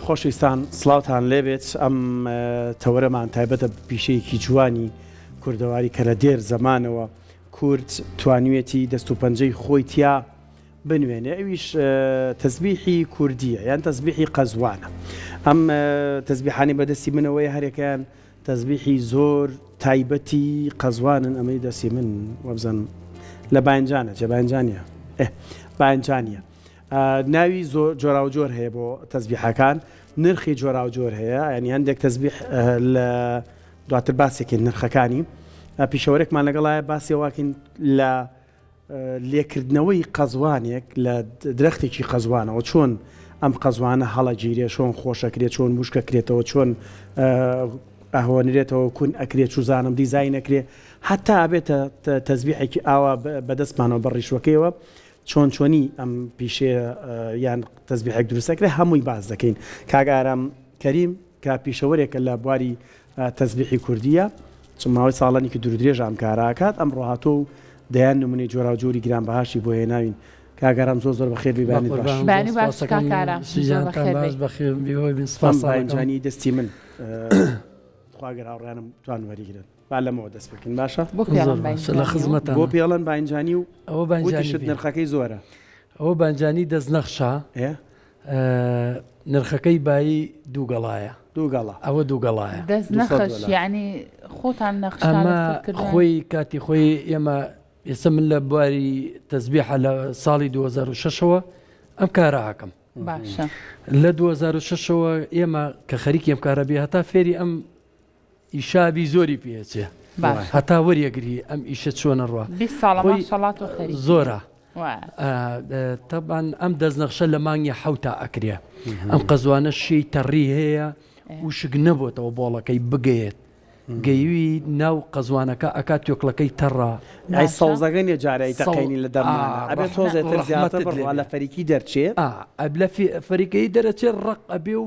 خۆشەویستان سڵاوتان لێبێت ئەم تەوەرەمان تایبەتە بە پیشەیەکی جوانی کوردەواری کە لە دێر زەمانەوە کورد توانیوێتی دەست و پەنجەی خۆی تیا بنوێنێ ئەویش تەزبیحی کوردیە یان تەزبیحی قەزوانە ئەم تەزبیحانی بەدەستی منەوەی هەرێکیان تەزبیحی زۆر تایبەتی قەزوانن ئەمەی دەستی من وەبزانم لە باینجانە جێ باینجانە باینجانە ناوی زۆر جۆراوجۆر هەیە بۆ تەزبیحەکان نرخی جۆراوجۆر هەیە ینی هەندێک تەزبیح لە دواتر باسێکین نرخەکانی پیشەوەرێکمان لەگەڵایە باسی واکەین لە لێکردنەوەی قەزوانێک لە درەختێکی قەزوانەوە چۆن ئەم قەزوانە هەڵەگیرێ چۆن خۆشەکرێ چۆن وشکەکرێتەوە چۆن ئەهۆنرێتەوە کون ئەکرێ چوزانم دیزاین ئەکرێ هەتا ئەبێتە تەزبیحێکی ئاوا بەدەستمانەوە بە ڕیشوەکەیەوە چۆن چۆنی ئەم پیشەیە یان تەزبیحێک دروست ئەکرێ هەمووی باس دەکەین کاک ئارام کەریم کە پیشەوەرێکە لە بواری تەزبیحی کوردییە چ ماوەی ساڵانێکی دوورودرێژە ئەم کارە ئەکات ئەمڕۆ هاتووە و دەیان نمونەی جۆراوجۆری گرانبەهاشی بۆ هێناوین کاک ئارام زۆر زۆر بەخێر بێی بەیانیت باش. بەیانی باش کاک ئارام زۆر بەخێر بێی. ئەم باینجانی دەستی من تخوا گەر هاوڕێیانم توان وەریگرن. با لەمەوە دەست بکەین باشە بۆ پێڵەن باینجانی لە خزمەتان بۆ پێڵەن باینجانی و ئەوە باینجانی وتیشت نرخەکەی زۆرە ئەوە باینجانی دەست نەخشە ئێ نرخەکەی بایی دوو گەڵایە دوو گەڵا ئەوە دوو گەڵایە دەست 200 نەخش دۆلار. یعنی خۆتان نەخشتان ئەمە لەسەر کردووە خۆی کاتی خۆی ئێمە ئێستا من لە بواری تەزبیحە لە ساڵی 2006ەوە ئەم کارە ئەکەم باشە لە 2006ەوە ئێمە کە خەریکی ئەم کارە بێ هەتا فێری ئەم ئیشابی زۆری پێ ئەچێ باشە. هەتا وەریەگری ئەم ئیشە چۆنە ڕوا 20 ساڵە خۆی ماشەڵا تۆ خەریکی زۆرە وایە. تەبان ئەم دەستنەخشە لە مانگی حەوتا ئەکرێ ئەم قەزوانە شێی تەڕی هەیە وشک نەبۆتەوە بۆڵەکەی بگەیەت گەیوی ناو قەزوانەکە ئەکات توێکڵەکەی تەڕە ئەی باشە. سەوزەکە نیە جارێ سەو ئەیتەقێنی لە ئا دەممانا ئەبێ ڕەح تۆزێ تر زیاتر ڕەحمەتت لێ بڕوا بێ لە فەریکی دەرچێ ئا ئەب لە فەریکەی دەرەچێ ڕەق ئەبێ و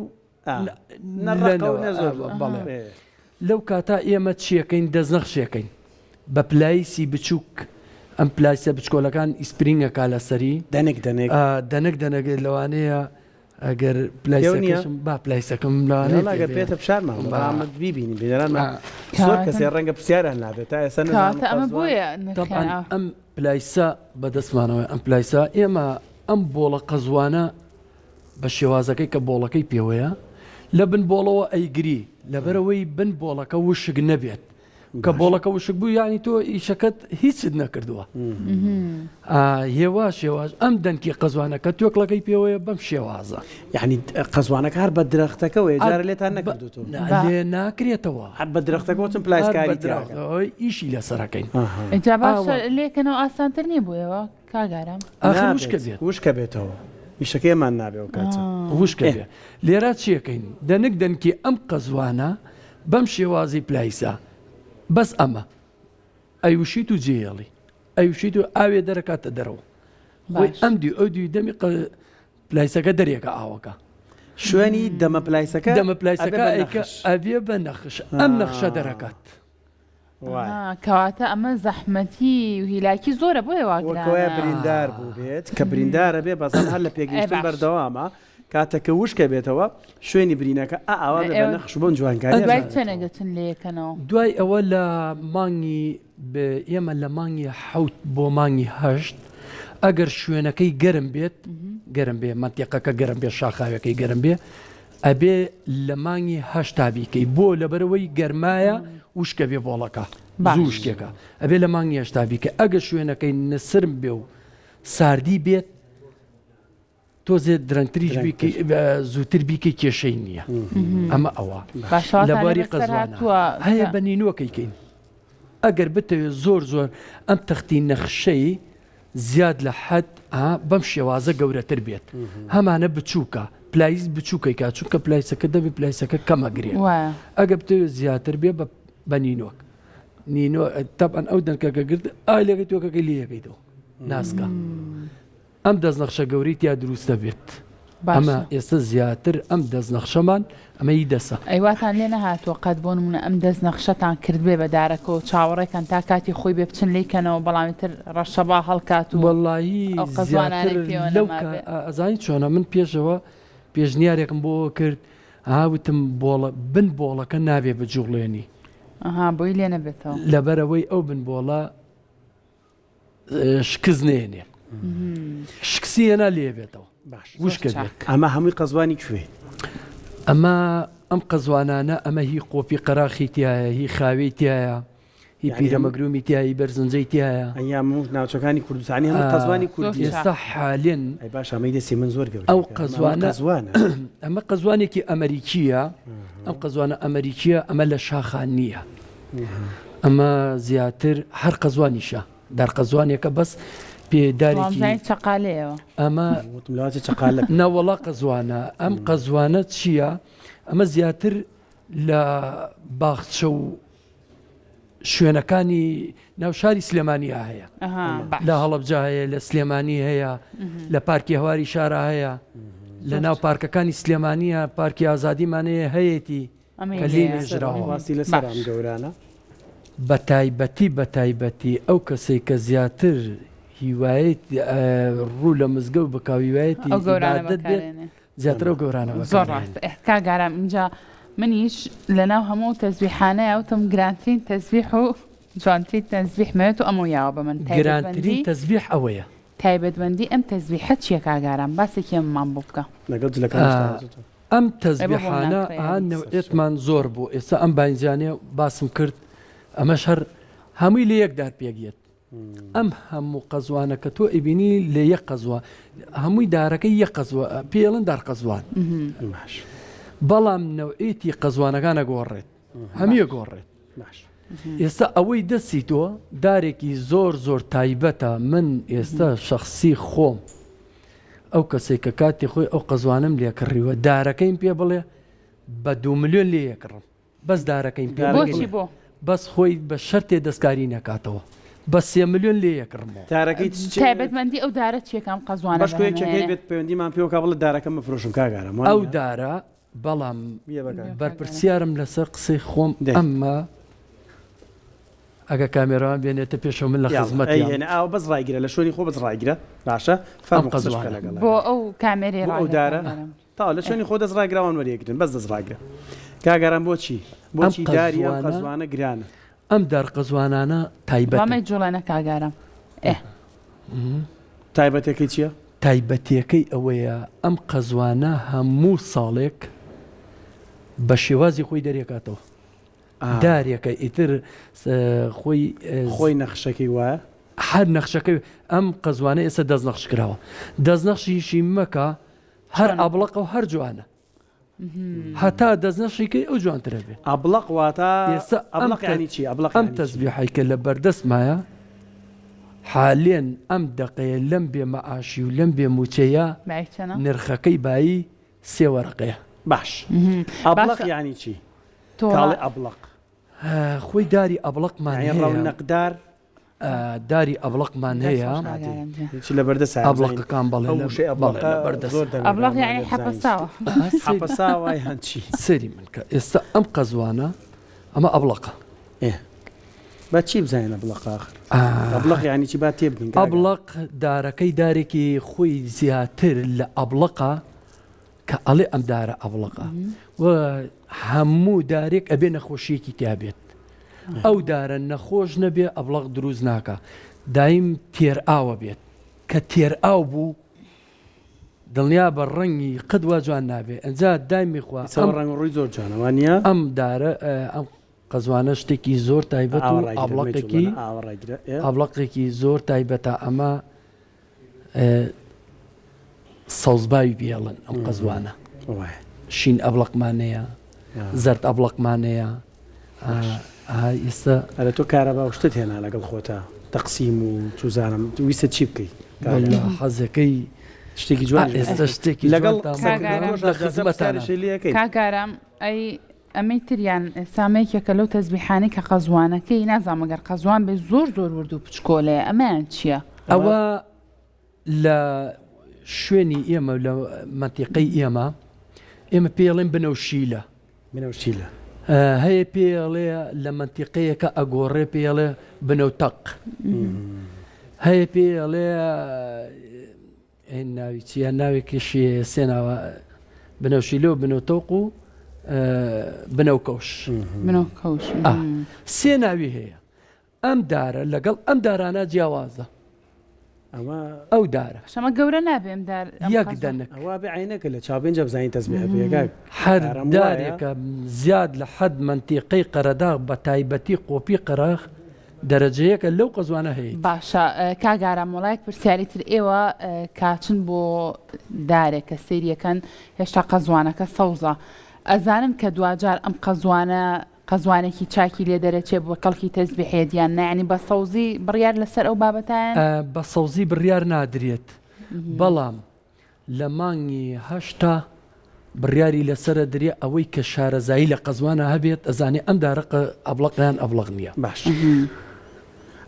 نە ڕەقە و نە زۆر بەڵێ لەو کاتا ئێمە چیەکەین دەستنەخشێکەین بە پلایسی بچووک ئەم پلایسە بچکۆلەکان ئیسپرینگەکە لەسەری دەنک دەنک دەنک دەنەگە لەوانەیە ئەگەر پلایسەکەشم با پلایسەکەم لەوانەیە ئەگەر پێتە فشارمان بەڵام بیبینی بینەرانمان زۆر کەسێ ڕەنگە پرسیاران نابێت تا ئێستا کەواتە ئەمە بۆیە طبعا ئەم پلایسە بەدەستمانەوە ئەم پلایسە ئێمە ئەم بۆڵە قەزوانە بە شێوازەکەی کە بۆڵەکەی پێوەیە لە بن بۆڵەوە ئەیگری لەبەرەوەی بن بۆڵەکە وشک نەبێت کە بۆڵەکە وشک بوو یعنی تۆ ئیشەکەت هیچت نەکردووە هێواش هێواش ئەم دەنکی قەزوانەکە توێکڵەکەی پێوەیە بەم شێوازە یعنی قەزوانەکە هەر بە درەختەکەەوە جارە لێتان نەکردوتەوە لێ ناکرێتەوە هەر بە درەختەکەەوە چم پلایسکاری ئیشی لەسەرەکەین جا باشە لێکەنەوە ئاسانتر نییە بۆیەوە کاک ئارام. ئاخر وشکە بێت. وشکە بێتەوە ئیشەکەیمان نابێ ئەو کاتە. وشکە بێ لێرە چیەکەین دەنک دەنکی ئەم قەزوانە بەم شێوازی پلایسە بەس ئەمە ئەیوشیت و جێیەڵی ئەیوشیت و ئاوێ دەرەکاتە دەرەوە خۆی ئەم دی ئەو دی دەمی پلایسەکە دەرێکە ئاوەکە شوێنی دەمە پلایسەکە دەمە پلایسەکە ئەبێ بە نەخش ئەم نەخشە دەرەکات. کەواتە ئەمە زەحمەتی و هیلاکی زۆرە بۆیە وا وەک وایە گرانە. بریندار بووبێت کە بریندارە بێ بەزان هەر لە ئێ پێگەیشتن باش. بەردەوامە کاتێک کە وشکە بێتەوە شوێنی برینەکە ئا ئاوا بێ بە ئێوە نەخش بۆن جوانکاریە دوای ئەزانێتەوە. چەنێک دەچن لێیەکەنەوە؟ دوای ئەوە لە مانگی ئێمە لە مانگی حەوت بۆ مانگی هەشت ئەگەر شوێنەکەی گەرم بێت گەرم بێ مەنتیقەکە گەرم بێ شاخاوەکەی گەرم بێ ئەبێ لە مانگی هەشتا بیکەی بۆ لەبەرەوەی گەرمایە وشکە بێ بۆڵەکە زوو وشکێکە ئەبێ لە مانگی هەشتا بیکە ئەگە شوێنەکەی نسرم بێ و ساردی بێت تۆزێ درەنگتریش بیکەی زووتر بیکەی کێشەی نییە ئەمە ئەوە لە بواری قەزوانە هەیە بە نینوەکەی کەین ئەگەر بتەوێت زۆر زۆر ئەم تەختی نەخشەی زیاد لە حەد بەم شێوازە گەورەتر بێت هەمانە بچووکە پلایس بچووکەی کا چونکە پلایسەکە دەبێ پلایسەکە کەمە گرێ ئەگە بتەوێت زیاتر بێ بە نینۆک نینۆ تەبعەن ئەو دەنکەکە گرت ئای لەگەی تۆکەکەی لێیەکەیتەوە ناسکە. ئەم دەستنەخشە گەورەی تیا دروست دەبێت. ئەمە ئێستا زیاتر ئەم دەستنەخشەمان ئەمە ی دەسە. ئەی واتان لێ نەهاتووە قەت بۆ نموونە ئەم دەستنەخشەتان کردبێ بە دارەکەوە چاوەڕێکەن تا کاتی خۆی بێ بچن لێی کەنەوە بەڵام ئیتر ڕەشەبا هەڵکات و وەڵایی ئەو زیاتر قەزوانانەی پێوە لەو کە نەمابێ؟ ئەزانی چۆنە من پێشەوە. پێشنیارێکم بۆ کرد هاوتم بۆڵە بن بۆڵەکە نابێ بجوڵێنی. ئەها بۆی لێ نەبێتەوە. لەبەرئەوەی ئەو بن بۆڵە شکست نێنێ شکسی هێنا لێ بێتەوە باش وشکە بێت. ئەمە هەمووی قەزوانی کوێ؟ ئەمە ئەم قەزوانانە ئەمە هی قۆپی قەراخی تایە هی خاوێی تایە هی پیرەمەگرومی تایە هی بەرزنجەی تایە. ئەیام هەموو ناوچەکانی کوردستانی هەموو قەزوانی کوردی ئێستا حالێن ئەی باش ئەمەی دەستی من زۆر گەورە ئەو قەزوانە ئەمە قەزوانێکی ئەمریکییە ئەم قەزوانە ئەمریکییە ئەمە لە شاخان نییە ئەمە زیاتر هەر قەزوانیشە دار قەزوانێکە بەس پێدارێکی چەقالەیەوە ئەمە چەقالە نەوەڵا قەزوانە ئەم قەزوانە چییە ئەمە زیاتر لە باخچە و شوێنەکانی ناو شاری سلێمانیا هەیە لە هەڵەبجە هەیە لە سلێمانی هەیە لە پارکی هەواری شارە هەیە لە ناو پارکەکانی سلێمانە پارکی ئازادیمانەیە هەیەتی کە لێی نێژراوە. ڕاستی لەسەر ئەم گەورانە. بەتایبەتی بەتایبەتی ئەو کەسەی کە زیاتر هیوایەت ڕوو لە مزگەوت بکا و هیوایەتی ئەو گەورانە عیبادەت بێت بەکارێنێ. زیاتر ئەو گەورانە زۆر بەکارێنێ. ڕاستە ئه کاک ئارام ئینجا منیش لەناو هەموو ئەو تەزبیحانەیا وتم گرانترین تەزبیح و جوانترین تەزبیح مەوێت و ئەمەو یاوە بە من گرانترین تایبەتمەندی تەزبیح ئەوەیە. تایبەتمەندی ئەم تەزبیحە چیە کاک ئارام باسێکی ئەمەمان بۆ بکە. لەگەڵ جلەکانیشتا زۆر. ئەم تەزبیحانە ئا نەوعێتمان زۆر بوو ئێستا ئەم باینجانێ باسم کرد ئەمەش هەر هەمووی لە یەک دار پێک یەت ئەم هەموو قەزوانە کە تۆ ئەبینی لە یەک قەزوە هەمووی دارەکەی یەک قەزوە پێڵن دار قەزوان باش بەڵام نەوعێتی قەزوانەکان ئەگۆڕێت هەمیە گۆڕێت ئێستا ئەوەی دەستی تۆ دارێکی زۆر زۆر تایبەتە من ئێستا شخصی خۆم ئەو کەسەی کە کاتی خۆی ئەو قەزوانەم لێ کڕیوە دارەکەیم پێ بڵێ بە دو ملیۆن لێ یەکڕم بەس دارەکەیم پێ بۆچی بۆ؟ بەس خۆی بە شەرتێ دەستکاری نەکاتەوە بە سێ ملیۆن لێ یەکڕمەوە. دارەکەی چ تایبەتمەندی ئەو دارە چیە کە ئەم قەزوانە بەشکۆ بەرهەم یەکێک هەیە ئەهێنێ؟ بێت پەیوەندیمان پێوە کا بڵێ دارەکەم بفرۆشم کاک ئارام ئەو وانیە؟ دارە بەڵام بیە بە کاک. بەرپرسیارم لەسەر قسەی خۆم دەی. ئەمە ئەگە کامێراوان بێنێتە پێشەوە من لە یاڵا ئەی خزمەتیام. هێنە ئاوە بەس ڕایگرە لە شوێنی خۆ بەس ڕایگرە باشە ئەم فەرموو قسەش بکە قەزوانە. لەگەڵ بۆ ئەو کامێرەی بۆ ئەو ڕاگرە دارە کامێرام. تەواو لە شوێنی خۆ دەست ڕاگرە ئەوان وەریەگرن بەس دەست ڕاگرە کاک ئارام بۆچی ئەم بۆچی داری ئەم قەزوانە قەزوانە گرانە؟ ئەم دار قەزوانانە تایبەتن. وامەی جوڵێنە کاک ئارام ئێ. تایبەتەکەی چیە؟ تایبەتیەکەی ئەوەیە ئەم قەزوانە هەموو ساڵێک بە شێوازی خۆی دەرێکاتەوە. دارێکە ئیتر خۆی خۆی نەخشەکەی وایە؟ هەر نەخشەکەی ئەم قەزوانە ئێستا دەست نەخش کراوە دەست نەخشیشی مەکە هەر ئابڵەقە و هەر جوانە هەتا دەست نەخشیکەی ئەو جوانترە بێ ئابڵەق واتە ئێستا ئابڵەق یانی چی ئابڵەق ئەم تەزبیحەی کە لە بەردەستمایە حالێن ئەم دەقەیە لەم بێ مەعاشی و لەم بێ موچەیە نرخەکەی بایی سێ وەرەقەیە. باش ئەبڵەق یانی چی؟ کاڵێ ئەبڵەق. خۆی داری ئەبڵەقمان هەیە. ڕەونەقدار. داری ئەبڵەقمان هەیە. هیچ لەبەردەست ئەبڵەقەکان بەڵێ ئەو وشەی ئەبڵەقە زۆر دەمێکە ئەبڵەق یانی حەپەساوە. حەپەساوە یان چی؟ سەیری من کە ئێستا ئەم قەزوانە ئەمە ئەبڵەقە. ئێ با چی بزانین ئەبڵەق ئاخر؟ ئەبڵەق یانی چی با تێبگەین کاکە. ئەبڵەق دارەکەی دارێکی خۆی زیاتر لە ئەبڵەقە کە ئەڵێ ئەم دارە ئەبڵەقە و هەموو دارێک ئەبێ نەخۆشیەکی تیا بێت ئەو دارە نەخۆش نەبێ ئەبڵەق دروست ناکە دایم تێر ئاوە بێت کە تێر ئاو بوو دڵنیا بە ڕەنگی قەت وا جوان نابێ ئەجا دایمی خوا ئەم ڕەنگ ڕووی زۆر جوانە وانە ئەم دارە ئەم قەزوانە شتێکی زۆر تایبەت و ئابڵەقێکی ئابڵەقێکی زۆر تایبەتە ئەمە سەوزباوی پێڵن ئەم قەزوانە شین ئەبڵەقمانەیە زەرد ئەبڵەقمانەیە ئێستا ئەرە تۆ کارەبا و شتت هێنا لەگەڵ خۆتا تەقسیم و چوزانم ویستت چی بکەی حەزەکەی شتێکی جوان ئێستا شتێکی لەگەڵ لە خزمەتانە کاک ئارام ئەی ئەمەی تریان ئێستا یەکێکە لەو تەزبیحانەی کە قەزوانەکەی نازانم گەر قەزوان بێ زۆر زۆر ورد و پچکۆلەیە ئەمەیان چییە؟ ئەوە لە شوێنی ئێمە لە مەنتیقەی ئێمە ئێمە پێڵێن بنەوشیلە بنەوشیلە هەیە پێڵێ لە مەنتیقەیەکە ئەگۆڕێ پێڵێ بنەوتەق هەیە پێڵێ ناوی چیە ناوێکیشی سێناوە. بنەوشیلە و بنەوتەوق و بنەوکەوش. بنەوکەوش. سێ ناوی هەیە. ئەم دارە لەگەڵ ئەم دارانە جیاوازە. ئەمە ئەو دارە. شەمە گەورە نابێ ئەم دار. یەک دەنک. ئەوە بێ عینەکە لە چاو بێنجە بزانین تەزبیح پێکە. هەر دارێکە زیاد لە حەد مەنتیقەی قەرەداغ بە تایبەتی قۆپی قەراخ دەرەجەیەکە لەو قەزوانە هەیە. باشە کاک ئارام وەڵا یەک پرسیاری تر ئێوە کاچن بۆ دارێک کە سەیریەکەن هێشتا قەزوانەکە سەوزە ئەزانن کە دواجار ئەم قەزوانە قەزوانێکی چاکی لێ دەرەچێ بۆ کەڵکی تەزبیحێت یان نا یانی بە سەوزی بڕیار لەسەر ئەو بابەتایەن؟ بە سەوزی بڕیار نادرێت بەڵام لە مانگی هەشتا بڕیاری لەسەرە درێ ئەوەی کە شارەزایی لە قەزوانە هەبێت ئەزانێ ئەم دارە ئەبڵەقە یان ئەبڵەق نییە. باش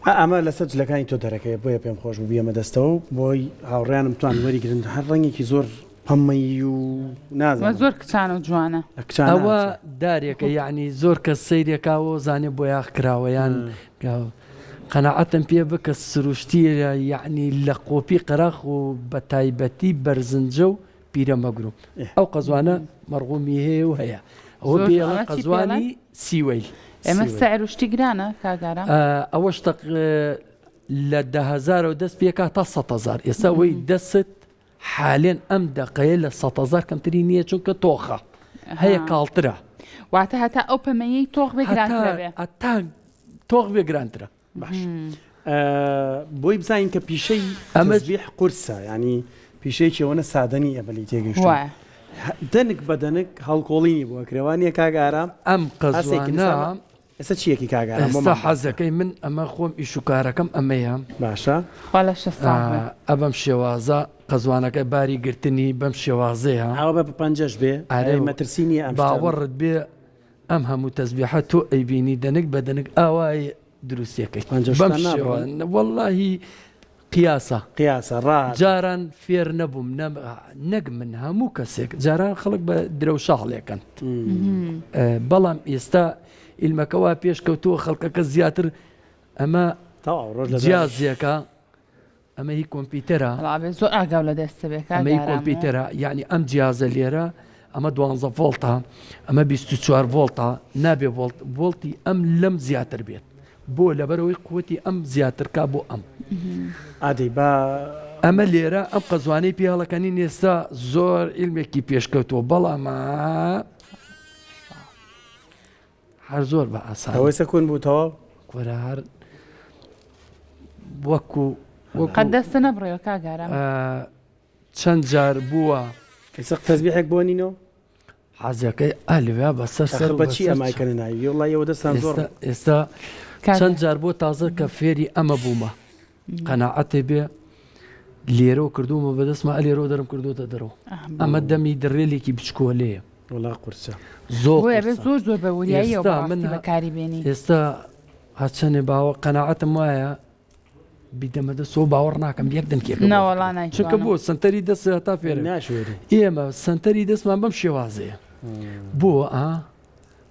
ئا ئەمە لەسەر جلەکانی تۆ دەرەکەوێ بۆیە پێم خۆش بوو بیەمە دەستەوە و بۆی هاوڕێیانم توان وەریگرن هەر ڕەنگێکی زۆر پەمەیی و نازانم زۆر کچانە و جوانە. لە کچانە ئەوە ئەچێ. دارێکە یەعنی زۆر کەس سەیرێکاوە زانێ بۆیاخ کراوە یان قەناعەتم پێ بکە سروشتیە یەعنی لە قۆپی قەراخ و بە تایبەتی بەرزنجە و پیرەمەگرو ئەو قەزوانە مەڕغومی هەیە و هەیە ئەوە زۆر پێڵە ئەمە چی قەزوانی سیوەیل ئێمە سیوەیل. سعر و شتی گرانە کاک ئارام؟ ئەوەش تەق لە دەهەزارەوە دەست پێکا تا سەتەزار ئێستا وەی دەست حالێن ئەم دەقەیە لە سەتەزار کەمتری نییە چونکە تۆخە هەیە کاڵترە. واتە هەتا ئەو پەمەیەی تۆخ بێ گرانترە بێ. هەتا تۆخ بێ گرانترە. باش بۆی بزانین کە پیشەی ئەمە تەزبیح قورسە ینی پیشەیەکی ئەوەنە سادە نییە بە لێی تێگەیشتووم وایە. دەنک بە دەنک هەڵکۆڵینی بۆ ئەکرێ وانییە کاک ئارام؟ ئەم هەستێکی قەزوانە ئێستا چیەکی کاک ئارام ئێستا بۆمان باسکە. حەزەکەی من ئەمە خۆم ئیش و کارەکەم ئەمەیە. باشە. خوا لەشت ساغ بێ. ئە بەم شێوازە قەزوانەکە باری گرتنی بەم شێوازەیە. ئاوا بە پەنجەش بێ ئەرێ ئەرێ مەترسی نییە ئەم شتە. باوەڕت بێ ئەم هەموو تەزبیحە تۆ ئەیبینی دەنک بە دەنک ئاوای دروستیەکەی پەنجەشتان بەم شێوە نابڕن؟ وەڵاهی قیاسە. قیاسە ڕاست. جاران فێر نەبووم نە نەک من هەموو کەسێک جاران خەڵک بە درەوشە هەڵێکەن بەڵام ئێستا ئیلمەکە وا پێش کەوتووە خەڵکەکە زیاتر ئەمە تەواو ڕۆژ لە جیازێکە ئەمە هی کۆمپیوتەرە وەڵا بێ زۆر ئاگاو لە دەستە بێ کاک ئەمە هی ئارام. کۆمپیوتەرە یعنی ئەم جیازە لێرە ئەمە دوانزە ڤۆڵتە ئەمە 24 ڤۆڵتە نابێ ڤۆڵت ڤۆڵتی ئەم لەم زیاتر بێت بۆ لەبەرەوەی قوتی ئەم زیاتر کا بۆ ئەم. ئادەی با. ئەمە لێرە ئەم قەزوانەی پێ هەڵەکەنین ئێستا زۆر عیلمێکی پێشکەوتووە بەڵام هەر زۆر بە ئاسانی. ئەوەی سەکون بوو تەواو؟ کورە هەر وەکو وەکو قەت دەستە نەبڕێوە کاک ئارام. چەند جار بووە. ئێستا تەزبیحێک بۆ نینۆ؟ حەزەکەی ئەلوێ بەسەر سەر ئەخر بە چی ئەمای کەنە ناوی وەڵای ئێوە دەستان زۆر ئێستا ئێستا چەند جار بۆ تازە کە فێری ئەمە بوومە قەناعەتێ بێ لێرەوە کردوومە بەدەستمە ئەلێرەوە دەرم کردوتە دەرەوە ئەمە دەمی دڕێلێکی بچکۆلەیە وەڵا قورسە زۆر بۆیە بێ قورسە. زۆر زۆر بە وریاییەوە ئێستا بەڕاستی من بەکاری بێنی ئێستا هەرچەنێ باوە قەناعەتم وایە بیدەمە دەستەوە باوەڕ ناکەم یەک دەنکێکە بۆ نەوەڵا بکڕم. چونکە نایتوانم. بۆ سەنتەری دەست هەتا فێرە ناشوێری ئێمە سەنتەری دەستمان بەم شێوازەیە بۆ ئا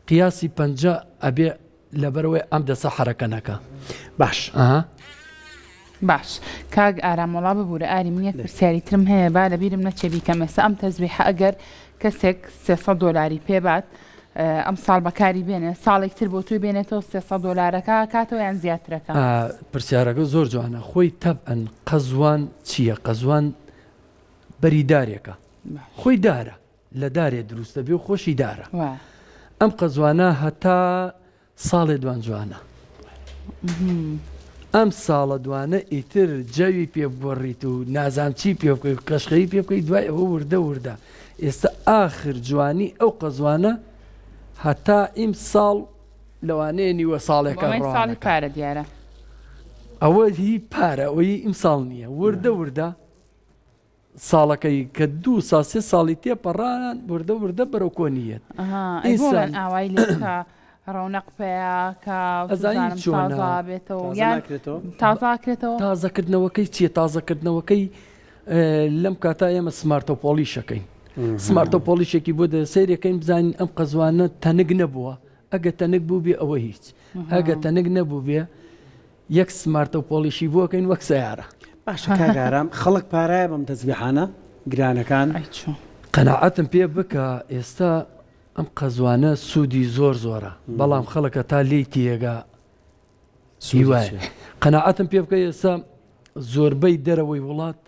قیاسی پەنجە ئەبێ لەبەرەوەی ئەم دەسە حەرەکە نەکا باش ئەها. باش کاک ئارام وەڵا ببورە ئاری من یەک پرسیاری ترم هەیە با لەبیرم نەچێ بیکەم ئێستا ئەم تەزبیحە ئەگەر کەسێک 300 دۆلاری پێ بات ئەم ساڵ بەکاری بێنێ ساڵێک تر بۆ تۆی بێنێتەوە 300 دۆلارەکە کاتەوە یان زیاترەکە؟ پرسیارەکە زۆر جوانە خۆی تەبعەن قەزوان چییە قەزوان بەری دارێکە خۆی دارە لە دارێ دروستە بێ و خۆشی دارە ئەم قەزوانە هەتا ساڵێ دوان جوانە ئەم ساڵە دوانە ئیتر جەوی پێ بگۆڕیت و نازام چی پێ بکەیت و قەشقەیی پێ بکەیت دوای ئەوە وردە وردە ئێستا ئاخر جوانی ئەو قەزوانە هەتا ئیم ساڵ لەوانەیە نیوە ساڵێکە ساڵی پارە دیارە ئەوە هی پارە ئەوەی ئیمساڵ نییە وردە وردە ساڵەکەی کە دوو سا سێ ساڵی تێپەڕان وردە وردە بەرەو کۆنی یەت. ئەها ئەی بۆ ئینسان من ئاوای لێ بکا ڕەونەق پەیا کا و ئەزانی چوزانم چۆنە؟ تازە بێتەوە تازە یان ناکرێتەوە؟ تازە ئەکرێتەوە؟ تازەکردنەوەکەی چییە؟ تازەکردنەوەکەی لەم کاتا ئێمە سمارتە پۆڵیشەکەین سمارتە پۆڵیشێکی بۆ دە سەیرەکەین بزانین ئەم قەزوانە تەنک نەبووە ئەگە تەنک بوو بێ ئەوە هیچ ئەگە تەنک نەبوو بێ یەک سمارتە و پۆڵیشی بۆ کەین وەک سەیارە. باشە کاک ئارام خەڵک پارایە بەم تەزبیحانە گرانەکان؟ ئەی چۆن؟ قەناعەتم پێ بکە ئێستا ئەم قەزوانە سوودی زۆر زۆرە بەڵام خەڵکە تا لێی تێگا هیوایە قەناعەتم پێ بکە ئێستا زۆربەی دەرەوەی وڵات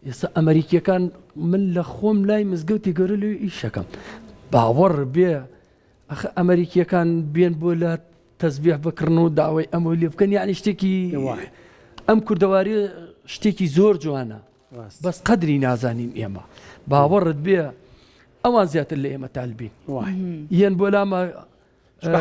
ئێستا ئەمریکیەکان من لە خۆم لای مزگەوتی گەورە لێ ئیشەکەم باوەڕ بێ ئەخ ئەمریکیەکان بێن بۆ لە تەزبیح بکڕن و داوای ئەمە لێ بکەن یعنی شتێکی ئەم کوردەواری شتێکی زۆر جوانە بەس قەدری نازانین ئێمە باوەڕت بێ ئەوان زیاتر لە ئێمە تالبین یەن بۆ لامە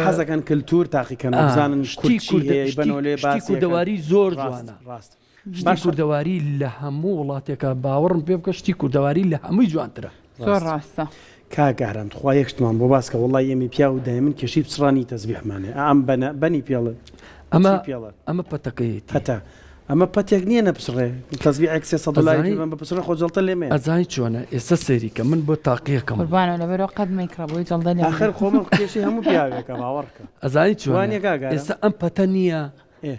حەزەکەن کللتور تاقیکەن بزانن شتی کوردەواری کوردەواری زۆر جوانە ڕاست شتی کوردەواری لە هەموو وڵاتێکا باوەڕم پێ بکە شتی کوردەواری لە هەمووی جوانترە. زۆر ڕاستە. کاک ئارام تخوا یەک شتمان بۆ باس کە وەڵای ئێمەی پیاو دایمن کێشەی پچڕانی تەزبیحمان هەیە ئا ئەم بەنە بەنی پێڵێ ئەمە چی پێڵێ ئەمە پەتەکەیەتی. پەتە ئەمە پەتێک نییە نەپچڕێ تەزبیحێک 300 دۆلاری ئەزانی پێ بەم بپچڕێ خۆ جەڵتە لێ مەیە. ئەزانی چۆنە ئێستا سەیری کە من بۆ تاقیەکەم. قوربانم لەبەرئەوە قەت مەیکڕە بۆی جەڵدە لێ ئاخر مەیە. خۆ من کێشەی هەموو پیاوێکە باوەڕ کە. ئەزانی وا چۆنە نییە کاک ئارام؟ ئێستا ئەم پەتە نییە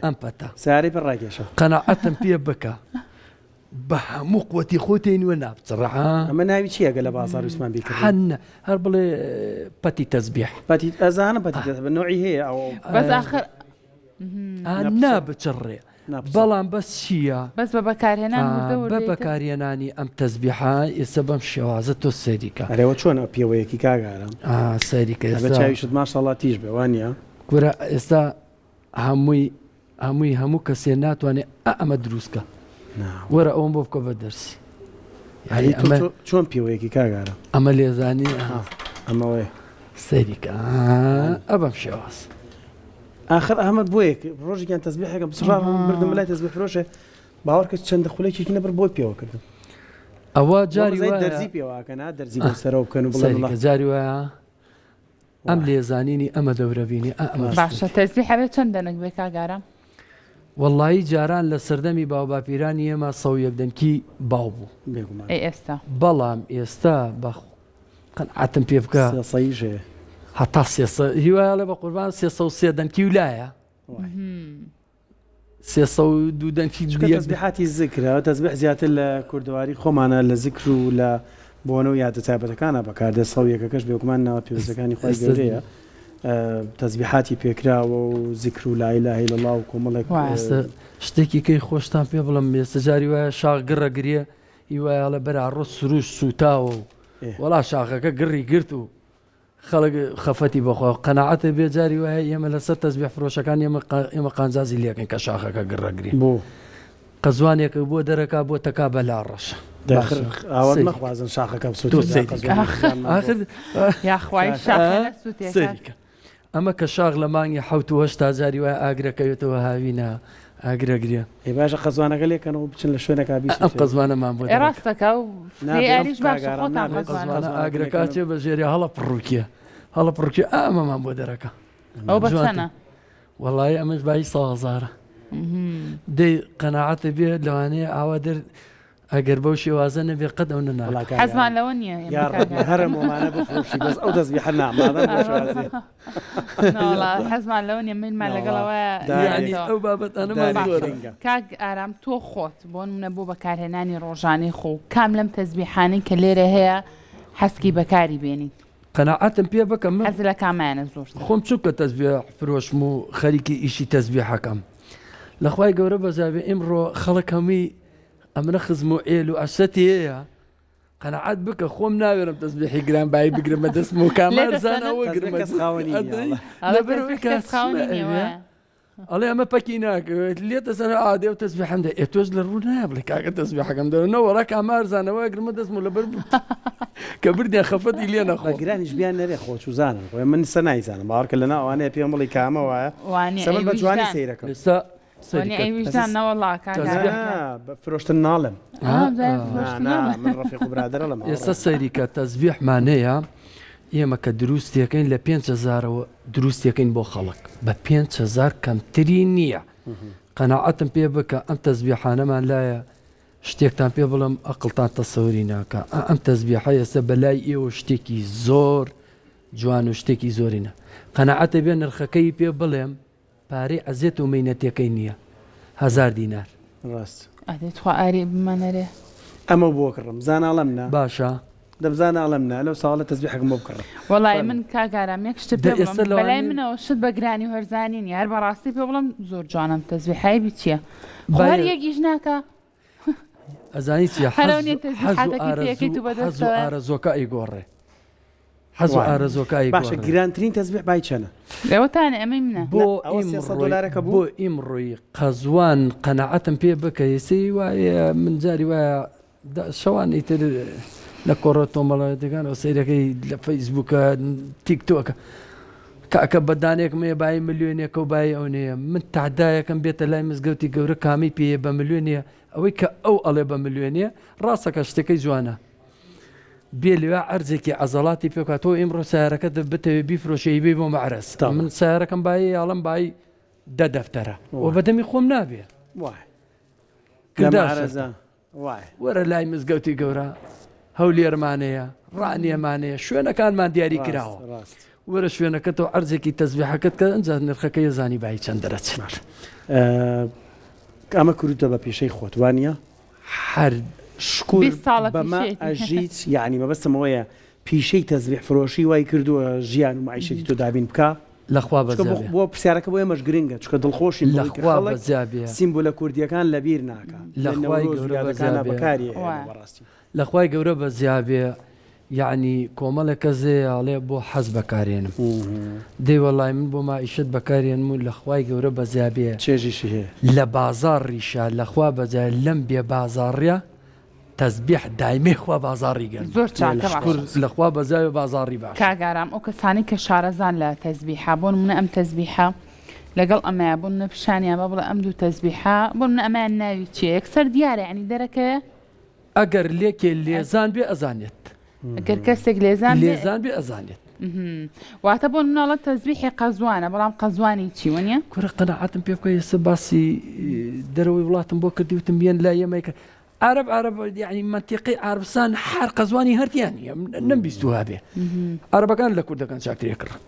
ئەم پەتە. سەیارەی پێ ڕاکێشە. قەناعەتم پێ بکە بە هەموو قوتی خۆی تێنوە نابچڕە. ئەمە ناوی چییە گە لە بازاڕ ویستمان بیکڕین؟ حەن هەر بڵێ پەتی تەزبیح. پەتی ئەزانم پەتی تەزبیح نەوعی هەیە ئەو. بەس ئاخر نابچڕێ بەڵام بەس چییە؟ بەس بە بەکارهێنان وردە وردە بە بەکارهێنانی ئەم تەزبیحە ئێستا بەم شێوازە تۆ سەیری کە. ئەرێ وە چۆن ئەو پێوەیەکی کاک ئارام؟ سەیری کە ئێستا. ئەبێ چاویشت ماشاڵڵا تیژ بێ وانییە؟ کورە ئێستا هەمووی هەمووی هەموو کەسێ ناتوانێ ئا ئەمە دروست کە وەرە ئەوم بۆ بکە بە دەرسی یعنی ئەمە چۆن پێوەیەکی کاک ئارام؟ ئەمە لێزانی ئەمەوەی سەیری کە ئەبەم شێواز. ئاخر ئەحمەد بۆ یەک ڕۆژێکیان تەزبیحێکم پچڕا بردم لای تەزبیح فرۆشێ باوەڕ کرد چەندە خولەکێکی نەبرد بۆی پێوە کردم ئەوە جاری وای دەرزی پێواکەن دەرزی بۆ سەرەوە بکەن و بڵێن وەڵا جاری وایە ئەم لێزانینی ئەمە دەورە بینی ئەمە باشە تەزبیح هەبێت چەند دەنک بێ کاک ئارام؟ وەڵایی جاران لە سەردەمی باوباپیرانی ئێمە 101 دەنکی باو بوو بێگومان ئەی ئێستا؟ بەڵام ئێستا بە قەنعەتم پێ بکە سێسەیش هەیە هەتا سێسە هیوایڵێ بە قوربان 303 دەنکی و لایە 302 دەنکی چونکە تەزبیحاتی زکرە تەزبیح زیاتر لە کوردەواری خۆمانە لە زکر و لە بۆنە و یادە تایبەتەکانە بەکاردێت سەو یەکەکەش بێگومان ناوە پیرۆزەکانی خوای گەورەیە تەزبیحاتی پێکراوە و زکر و لا اله الا الله و کۆمەڵێک شتێکی کەی خۆشتان پێ بڵم ئێستا جاری وایە شاخ گڕە گریە هیوایەڵێ برا ڕۆ سروش سوتاوە و وەڵا شاخەکە گڕی گرت و خەڵک خەفەتی بەخوا قەناعەتە بێ جاری وایە ئێمە لەسەر تەزبیح فرۆشەکان ئێمە ئێمە قانجازی لێکەن کە شاخەکە گڕەگری بۆ قەزوانێکە بۆ دەرەکا بۆ تەکا بەلا ڕەشە داخر ئاوات مەخوازن شاخەکە بسووتێ ئاخر یاخوای شاخە نەسووتێ ئەمە کە شاخ لە مانگی حەوت و هەشتا جاری وایە ئاگرە کەوێتەوە هاوینە ئاگرە گرێ. ئەی باشە قەزوانەکە لێ کەنەوە بچن لە شوێنەکا بیسوتێنن. ئەم قەزوانەمان بۆ ئێ ڕاستەکا و نابێ ئەم ئاریش باشە کاک ئارام خۆتان نابێ قەزوانە قەزوانە ئاگرەکە ئەچێ بە ژێرێ هەڵە پڕوکێ هەڵە پڕوکێ ئا ئەمەمان بۆ دەرەکا. ئەو بە جوانتر. چەنە؟ وەڵایی ئەمەش بایی سەد هەزارە. دەی قەناعەتە بێ لەوانەیە ئاوا دەر ئەگەر بەو شێوازە نەبێ قەت ئەو نەناکا. وەڵا کاک حەزمان ئارام لەوە نییە ئێمە یا کاک ڕەبی ئارام. هەر ئەم وەمانە بفرۆشی بەس ئەو تەزبیحە نا مادام بەو شێوازەیە. نەوەڵا حەزمان لەوە نییە مەیلمان لەگەڵ نەوەڵا ئەوەیە دارێک یانی نەبێتەوە. ئەو بابەتانەمان دارێک زۆرە. گرنگە. کاک ئارام تۆ خۆت بۆ نمونە بۆ بەکارهێنانی ڕۆژانەی خۆ کام لەم تەزبیحانەی کە لێرە هەیە حەزکی بەکاری بێنیت؟ قەناعەتم پێ بکە من حەز لە کامایانە زۆرتر؟ خۆم چونکە تەزبیح فرۆشم و خەریکی ئیشی تەزبیحەکەم لە خوای گەورە بەزابێ ئیمڕۆ خەڵک هەمووی ئەمنە خزم و عێل و عەشرەتی هەیە قەناعەت بکە خۆم ناوێرم تەزبیحی گران بایی بگرم بە دەستم و کامەر زانا وەگرم کەس خاوەنی نییە. ئەڵێ لەبەر تەزبیح ئەوەی کە کەس خاوەنی نییە وایە. ئەڵێ ئەمە پەکی ناکەوێت لێتە سەر ئادێ و تەزبیحم دە ئێ تۆش لە ڕوو نایە بڵێ کاکە تەزبیحەکەم دەرەوە نەوەڵا کامار زانەوە ئەگرمە دەستم و لەبەر کە بردیان خەفەتی لێ بە نەخۆ گرانیش بیان نەرێ خۆ چوزانم خۆ من سە نایزانم باوەڕکە لەناو ئەوانەیە پێم بڵی کامە وایە وانیە سە من ئەی بە جوانی ویژدان سەیرەکەم ئێستا وانیە ئەی ویژدان نەوەڵا کاک تەزبیح ئارام گیان. نا بە فرۆشتن ناڵێم ئا بزانە آه. نا فرۆشتن نا ناڵێ. من ڕەفیق و برادەرەڵم ئێستا هاوڕێم سەیری کە تەزبیحمان هەیە ئێمە کە دروستیەکەین لە 5000ەوە دروستیەکەین بۆ خەڵک بە 5000 کەمتری نییە قەناعەتم پێ بکە ئەم تەزبیحانەمان لایە شتێکتان پێ بڵێم ئەقڵتان تەسەوری ناکا ئا ئەم تەزبیحە ئێستا بەلای ئێوە شتێکی زۆر جوان و شتێکی زۆرینە قەناعەتە بێ نرخەکەی پێ بڵێم پارەی عەزێت و مەینەتیەکەی نیە هەزار دینار. ڕاست. ئەدێ تخوا ئاری بمەنەرێ. ئەمەو بۆ کڕم زاناڵەم نا. باشە. دەمزانە ئەڵێم نا لەو ساڵە تەزبیحەکەم بۆ بکڕە. وەڵایی من کاک ئارام یەک شتت دە پێ بڵێم ئێستا بەلای لەوانەیە منەوە شت بە گرانی و هەرزانی نیە هەر بەڕاستی پێ بڵێم زۆر جوانە ئەم تەزبیحە عەیبی چیە خۆ هەر بایە یەک ئیش ناکا ئەزانی چیە هەر حەز ئەو نیە حەز و تەزبیحاتەکەی پێ ئەکەیت ئارەزوو و بە حەز و دەستەوە ئارەزوەکە ئەیگۆڕێ حەز و وایە ئارەزوەکە باشە ئەیگۆڕێ. گرانترین تەزبیح بای چەنە؟ ئەوەتانێ ئەمەی منە. نا بۆ ئەوە 300 ئیمڕۆی دۆلارەکە بۆ بوو؟ ئیمڕۆی قەزوان قەناعەتم پێ بکە ئێسەی وایە من جاری وایە شەوان ئیتر لە کۆڕە تۆمەڵایەتەکانەوە سەیرەکەی لە فەیسبووکە تیک تۆکە کاکە بە دانێکم هەیە بایی ملیۆنێکە و بایی ئەو نەیە من تادایەکەم بێتە لای مزگەوتی گەورە کامی پێیە بە ملیۆنیە ئەوەی کە ئەو ئەڵێ بە ملیۆنیە ڕاستەکە شتەکەی جوانە بێ لەوێ عەرزێکی عەزەڵاتی پێ بکات تۆ ئیمڕۆ سیارەکەت بتەوێ بیفرۆشی ئەیبەی بۆ مەعرەز من سیارەکەم بایی ئەڵم بایی دە دەفتەرە و بەدەمی خۆم نابێ وایە کرداشە وایە. وەرە لای مزگەوتی گەورە هەولێرمانەیە ڕانیەمانەیە شوێنەکانمان دیاری کراوە وەرە شوێنەکەتەوە عەرزێکی تەزبیحەکەت کە ئەنجا نرخەکە یەزانی بای چەند دەرەچێت. ئەمە کردوتە بە پیشەی خۆت وانە؟ هەر شکور 20 ساڵە بەمە پیشەیەتی. ئەژیت یعنی مەبەستم ئەوەیە پیشەی تەزبیح فرۆشی وای کردووە ژیان و مەعیشەتی تۆ دابین بکا؟ لە خوا چونکە بەزیا بێ. بۆ پرسیارەکە بۆ ئێمەش گرنگە چونکە دڵخۆشین لە بەوەی کە خوا خەڵک بەزیا بێ. سیمبولە کوردییەکان لەبیر ناکا لە لە خوای نەورۆز و گەورە بەزیا یادەکانا بێ. بەکاری ئەهێنێ وایە. بەڕاستی. لە خوای گەورە بەزیا بێ یەعنی کۆمەڵێک کەس هەیە ئەڵێ بۆ حەز بەکارێنم دەی وەڵای من بۆ مەعیشەت بەکارێنم و لە خوای گەورە بەزیا بێ چێژیشی هەیە. لە بازاڕیشا لە خوا بەزیا لەم بێ بازاڕیە تەزبیح دایمەی خوا بازاڕی گەرمە. زۆر چاکە شکور باشە. لە خوا بەزاوێ بازاڕی باشە. کاک ئارام ئەو کەسانەی کە شارەزان لە تەزبیحە بۆ نمونە ئەم تەزبیحە لەگەڵ ئەمەیە بۆ نمونە پیشانیان بە بڵێ ئەم دوو تەزبیحە بۆ نمونە ئەمەیان ناوی چیە یەکسەر دیارە یانی دەرەکەوێ؟ ئەگەر لێکێ لێزان بێ ئەزانێت. گەر کەسێک لێزان بێ لێزان بێ ئەزانێت. واتە بۆ نمونە ئەڵێ تەزبیحی قەزوانە بەڵام قەزوانی چی وەنیە؟ کورە قەناعەتم پێ بکە ئێستا باسی دەرەوەی وڵاتم بۆ کردی وتم یەن لای ئێمە عرب عرب یعنی منتیقەی عربستان هەر قەزوانی هەرتیان نیە نەمبیستووە هەبێ عربەکان لە کوردەکان چاکترێ کڕن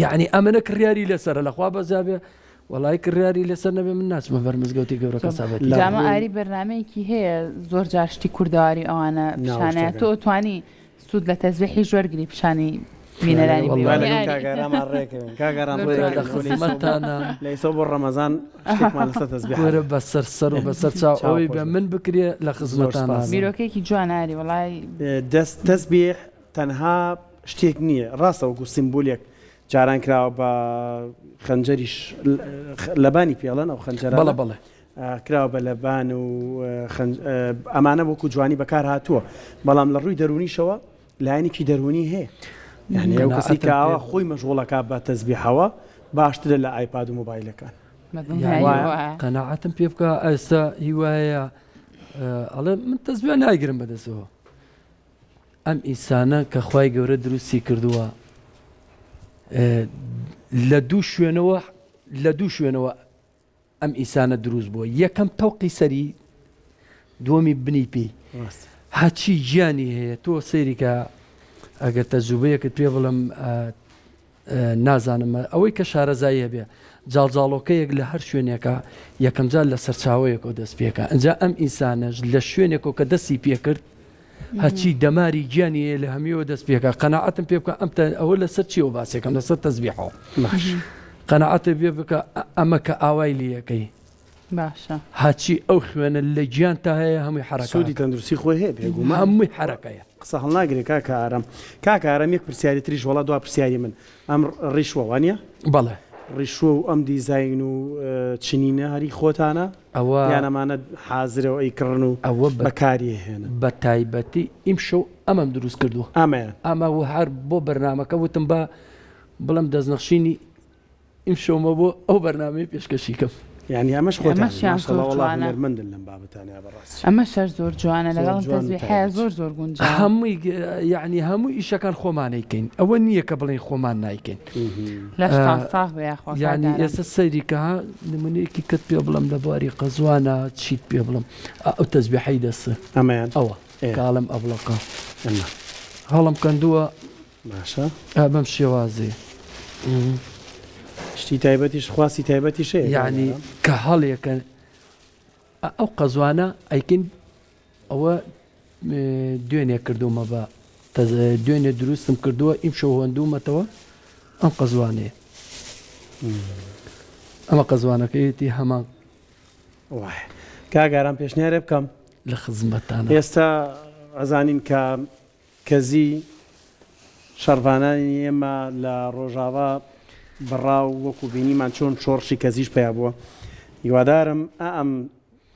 یعنی ئەمەە کڕیاری لەسەرە لەخوا بەزابێ وەڵای کڕیاری لەسەر نەبێ من ناچمە بەر مزگەوتی گەورە کەسابەتی جامە ئاری بەرنمەیەکی هەیە زۆر جار شتی کوردەواری ئەوانە پیشانە تۆ توانی سوود لە تەزبیحیش وەرگری پیشانی بینەرانی بی وەڵا وەنیە لەگەڵ ئاری؟ کاک ئارامان ڕێکەوین کاک ئارام زۆر ڕێکەوین جوانە. لە خزمەتتانە لە ئیسەوە بۆ ڕەمەزان شتێکمان لەسەر تەزبیح وەرە هەبێ. بەسەر سەر و بەسەر چاو چاو ئەوەی خۆش بە بێت. من بکرێ لە زۆر خزمەتتانە سپاس. بیرۆکەیەکی جوانە ئاری وەڵای. دەست تەزبیح تەنها شتێک نییە ڕاستە وەکو سیمبولێک جاران کراوە بە خەنجەریش لەبانی پێڵەن ئەو خەنجەرانە بەڵێ بەڵێ. کراوە بە لەبان و ئەمانە وەکو جوانی بەکار هاتووە بەڵام لە ڕووی دەروونیشەوە لایەنێکی دەروونی هەیە یعنی ئەو کەسی کە ئاوا خۆی مەشغوڵەکە بە تەزبیحەوە باشترە لە ئایپاد و مۆبایلەکان قەناعەتم پێ بکە ئێستا هیوایە ئەڵێ من تەزبیح نایگرم بەدەستەوە ئەم ئینسانە کە خوای گەورە دروستی کردووە لە دوو شوێنەوە لە دوو شوێنەوە ئەم ئینسانە دروست بووە یەکەم تەوقی سەری دووەمی بنی پێی هەچی گیانی هەیە تۆ سەیریکە ئەگەر تەجروبەیەکت پێ بڵم نازانم ئەوەی کە شارەزایی هەبێ جاڵجاڵۆکەیەک لە هەر شوێنێکە یەکەمجار لە سەرچاوەیەکەوە دەست پێکا ئەجا ئەم ئینسانەش لە شوێنێکەوە کە دەستی پێکرد هەرچی دەماری گیانی هەیە لە هەمیەوە دەست پێکا قەناعەتم پێ بکە ئەم ئەوە لەسەر چیەوە باسێکم لەسەر تەزبیحەوە باش قەناعەتت پێ بکە ئەمە کە ئاوای لەکەی باشە هەچی ئەو خوێنە لە گیان تا هەیە هەمووی حرەکە سوودی تەندروستی خۆی هەیە بێگومان هەمووی حرەکەیە قسە هەڵناگرێ کاکە ئارام کاکە ئارام یەک پرسیاری تریش وەڵا دوا پرسیاری من ئەم ڕیشوە وانە بەڵێ ڕیشوە و ئەم دیزاین و چنینە هەری خۆتانە ئەوە یان ئەمانە حازرە و ئەیکڕن و ئەوە بە بەکاری ئەهێنن؟ بە تایبەتی ئیمشەو ئەمەم دروست کردووە. ئەمەیان. ئەمە و هەر بۆ بەرنامەکە وتم با بڵێم دەستنەخشینی ئیمشەومە بۆ ئەو بەرنامەیە پێشکەشی کەم. یانی ئەمەش خۆتانن ئەمەشیان زۆر ماشەڵا وەڵا جوانە. هونەرمەندن لەم بابەتانە بەڕاستی. ئەمەش هەر زۆر جوانە زۆر لەگەڵ ئەم جوان و تەزبیحەیە تایبەت. زۆر زۆر گونجاوە. هەمووی یانی هەموو ئیشەکان خۆمان ئەیکەین ئەوە نییە کە بڵێین خۆمان نایکەین. لەشتان ساغ بێ یاخوا کاک یانی ئارام. ئێستا سەیری کە ها نمونەیەکی کەت پێ بڵێم لە بواری قەزوانە چیت پێ بڵێم ئا ئەو تەزبیحەی دەست ئەمەیان ئەوە ئێ. کاڵم ئەبڵەقە ئەمە. هەڵم کەندووە باشە. ئا بەم شێوازەیە. شتی تایبەتیش خواستی تایبەتیش هەیە کاک یانی ئارام؟ کە هەڵێکە ئەو قەزوانە ئەیکەین ئەوە. دوێنێ کردومە بە دوێنێ دروستم کردووە ئیمشەو هۆندوومەتەوە ئەم قەزوانەیە ئەمە قەزوانەکەیەتی هەمان وایە کاک ئارام پێشنیارێ بکەم لە خزمەتتانە. ئێستا ئەزانین کە کەزی شەڕڤانانی ئێمە لە ڕۆژاڤا بڕا و وەکو بینیمان چۆن شۆڕشی کەزیش پەیا بووە هیوادارم ئا ئەم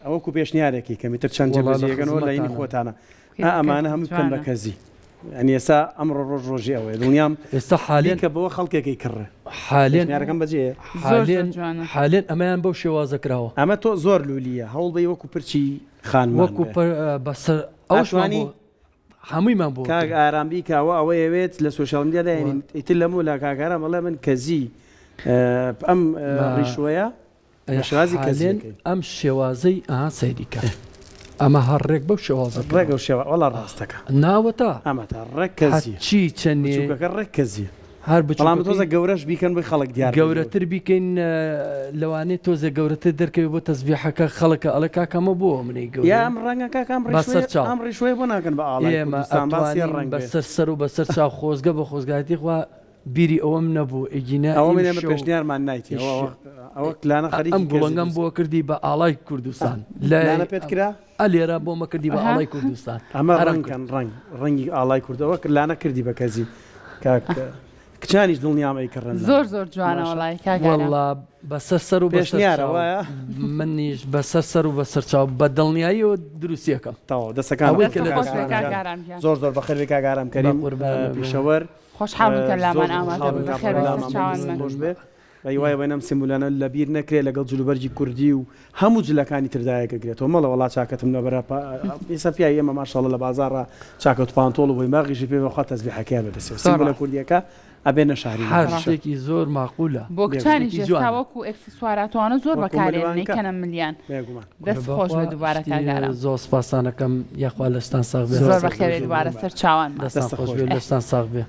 ئەوەکو پێشنیارێکی کەم ئیتر چەند وەڵا لە جێبەجێیەکەنەوە لە هینی خزمەتتانە. خۆتانە ئا ئەمانە هەموو بکەن بە جوانە. کەزی یانی ئێستا ئەمڕۆ ڕۆژ ڕۆژی ئەوەیە دڵنیام ئێستا حالێن بیکە بەوە خەڵکێکی کڕێ حالێن پێشنیارەکەم بەجێیە. زۆر زۆر حالێن جوانە. حالێن ئەمەیان بەو شێوازە کراوە. ئەمە تۆ زۆر لولیە هەوڵ بەی وەکو پرچی خانمان وەکو بێ. پە بەسەر ئەوشمان ئەتوانی بۆ هەموویمان بۆ کاک کرد. ئارام بیکە ئەوە ئەوەی ئەوێت لە سۆشیال میدیا داینین ئیتر لەمەو لا کاک ئارام ئەڵێ من کەزی ئەم ما ڕیشوەیە بە شێوازی حالێن کەزیەکەی. ئەم شێوازەی ئەها سەیری کە ئەمە هەر ڕێک بەو شێوازە ڕێک کراوە. ئەو شێوە وەڵا ڕاستەکە. ناوەتا ئەمەتا ڕێک کەزیە. هەرچی چەنێ بچوکەکە ڕێک کەزیە. هەر بەڵام بچوکەکەی تۆزە گەورەش بیکەن بۆی خەڵک دیار بێ لەوەی. گەورەتر بیکەین لەوانەیە تۆزێ گەورەتر دەرکەوێ بۆ تەزبیحەکە خەڵکە ئەڵێ کاکە ئەمە بۆ ئەمنەی یا گەورەیە ئەم ڕەنگە کاکە ئەم بەسەر ڕیشوەیە چاو ئەم ڕیشوەیە بۆ ناکەن بە ئاڵای ئێمە کوردستان با سێ ئەتوانین ڕەنگ بێ. بەسەر سەر و بەسەر چاو خۆزگە بە خۆزگایەتی خوا بیری ئەوەم نەبوو ئەگینا ئەوە من ئێمە ئیمشەو پێشنیارمان نایتی ئیش ئەوە ئەوە لانە ئەم خەریکی کەزی گوڵنگەم دروست بۆ کردی بە ئاڵای کوردستان لە لانە پێت کرا؟ ئە لێرە بۆمە کردی بە ئەها. ئاڵای کوردستان ئەمە هەرم ڕەنگ کرد کەن ڕەنگ ڕەنگی ئاڵای کورد ئەوە لانە کردی بە کەزی کاک کچانیش دڵنیام ئەیکڕن لانە زۆر زۆر جوانە ماشا وەڵای کاک ئارام. وەڵا بەسەر سەر و بەسەر پێشنیارە چاو وایە؟ منیش بەسەر سەر و بەسەر چاو بە دڵنیاییەوە دروستیەکەم تەواو دەستەکانت ئەوەی خۆش کە بێ لە دەست کاک خۆش بێ ئارام کاک گیان ئارام گیان. زۆر زۆر بەخێر بێ کاک ئارام بە کەریم قوربانە بم. پیشەوەر خۆشحاڵ بووین کە زۆر لامان زۆر ئامادە خۆشحاڵ بووی بووین کە بەخێر بێی لامان سەر چاوان دەست من. خۆش بێ بە هیوای ئەوەی ئەم سیمبولانە لە بیر نەکرێ لەگەڵ جلوبەرگی کوردی و هەموو جلەکانی تر دایەکەگرێتەوە مەڵێ وەڵا چاکەتم لەبەرە ئێستا پیاوی ئێمە ماشاءاللە لە بازاڕا چاکەت و پانتۆڵ و بۆیماغیشی پێ بەخوا تەزبیحەکەیان بەدەستەوە زۆر سیمبولە ڕاست. کوردیەکە ئەبێ نەشارینەوە هەر هەمیشە. شتێکی زۆر ماقولە. بۆ کچانیش شتێکی ئێستا جوانە. وەکو ئێکسسواراتوانە زۆر وەکو بەکارێنن ملوانکە. ئەیکەنە ملیان. بێگومان. دەست خۆش بێ بەخوا دووبارە شتی کاک ئارام. زۆر سپاستان ئەکەم یاخوا لەشتان ساغ بێ زۆر هەر بەخێر بێی سەرکەوتوو دووبارە بن. سەر چاوانمان. دەستان دەستت خۆش خۆش بێ بێ. لەشتان ساغ بێ.